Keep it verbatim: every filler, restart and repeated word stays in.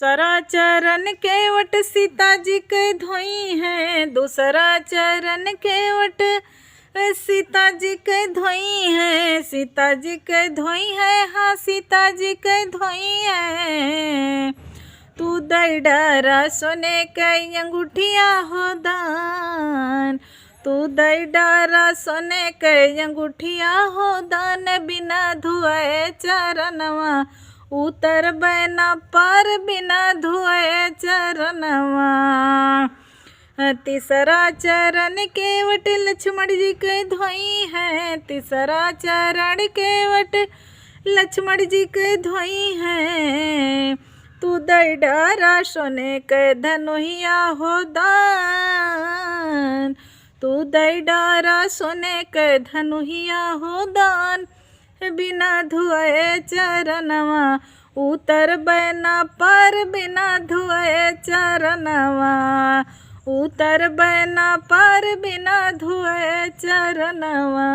दूसरा चरण केवट सीता जी के धोई है, दूसरा चरण केवट सीता जी के धोई है, सीता जी के धोई है, हाँ सीता जी के धोई है। तू दई डारा सोने के अंगूठिया हो दान, तू दई डारा सोने के अंगूठिया हो दान, बिना धुआए चरणवा उतरबे ना पार, बिना धुआए चरणवा। तीसरा चरण केवट लक्ष्मण जी के धोई है, तीसरा चरण केवट लक्ष्मण जी के धोई है। तू दई डारा सोने के धनुहिया हो दान, तू दई डारा सोने के धनुहिया हो दान, बिना धुआए चरणवा उतरबे ना पार, बिना धुआए चरणवा उतरबे ना पार, बिना धुआए चरणवा।